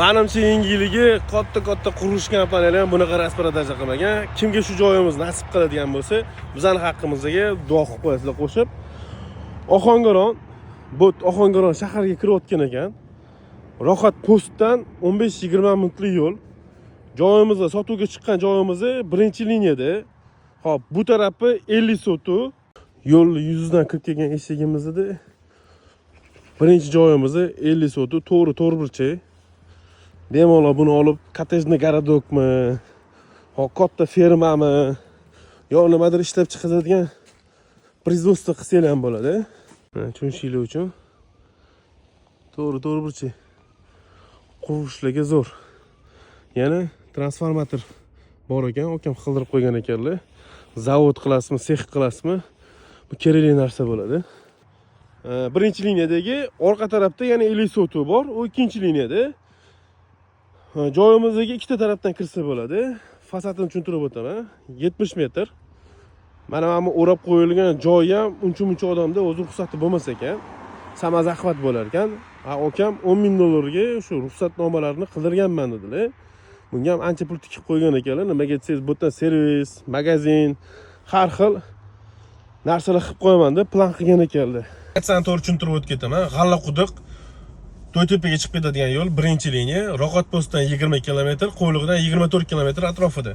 Manimcha, yengilligi katta katta qurilish kompaniyalar ham bunaqa распродажа qilmagan. Kimga shu joyimiz nasib qiladigan bo'lsa, bizani haqqimizga duo qilib qo'yasizlar qo'shib. Ohangaron, bu Ohangaron shaharga kirayotgan ekan. Rohat postdan 15-20 minutlik yo'l. Joyimizda, sotuvga chiqqan joyimizni birinchi liniyada. Hop, bu tarafi 50 sotu. Yo'lni yuzidan kirib kelgan eshigimizda birinchi joyimizni 50 sotu, to'g'ri to'rtburchak. Bemalol buni olib, коттеджный городок mi, hop, katta fermami, yo nimadir ishlab chiqaradigan производство qilsanglar ham bo'ladi. Tushunishinglar uchun to'g'ri to'rtburchak qurilishlarga zo'r. Yana transformator bor ekan, ukam qildirib qo'ygan ekanlar. Zavod qilasizmi, sex qilasizmi, bu kerakli narsa bo'ladi. Birinchi liniyadagi orqa tarafda yana 50 sotu bor, u ikkinchi liniyada. Ha, joyimizdagi ikkita tarafdan kirsa bo'ladi. Fasadini tushuntirib o'taman. 70 metr. Mana bu o'rab qo'yilgan joyi ham uncha muncha odamda o'zi ruxsati bo'lmas ekan. Самозахват bo'lar ekan. Ha, ukam 10 ming dollarga shu ruxsatnomalarni qildirganman dedilar. Bunga ham ancha pul tikib qo'ygan ekanlar. Nimaga desangiz, bu yerdan servis, magazin, har xil narsalar qilib qo'yaman deb plan qilgan ekanlar. San to'g'ri tushuntirib o'tib ketaman. G'alla quduq To'ytepaga chiqib ketadigan yo'l, birinchi liniya, Rohat postdan 20 kilometr, Qo'yliqdan 24 kilometr atrofida.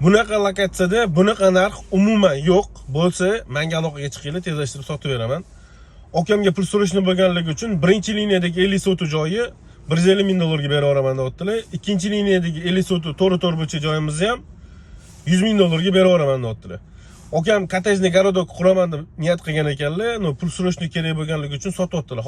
Bunaqa lokatsiyada bunaqa narx umuman yo'q. Bo'lsa, menga aloqaga chiqinglar, tezlashtirib sotib beraman. Okamga pul so'rashni bo'lganligi uchun birinchi liniyadagi 50 sotu joyi 150 ming dollarga berib yuboraman deyaptilar. Ikkinchi liniyadagi 50 sotu to'g'ri to'rtburchak joyimizni ham 100 ming dollarga berib yuboraman deyaptilar. Okam коттеджный городок quraman deb niyat qilgan ekanlar, но pul so'rashni kerak bo'lganligi uchun sotyaptilar.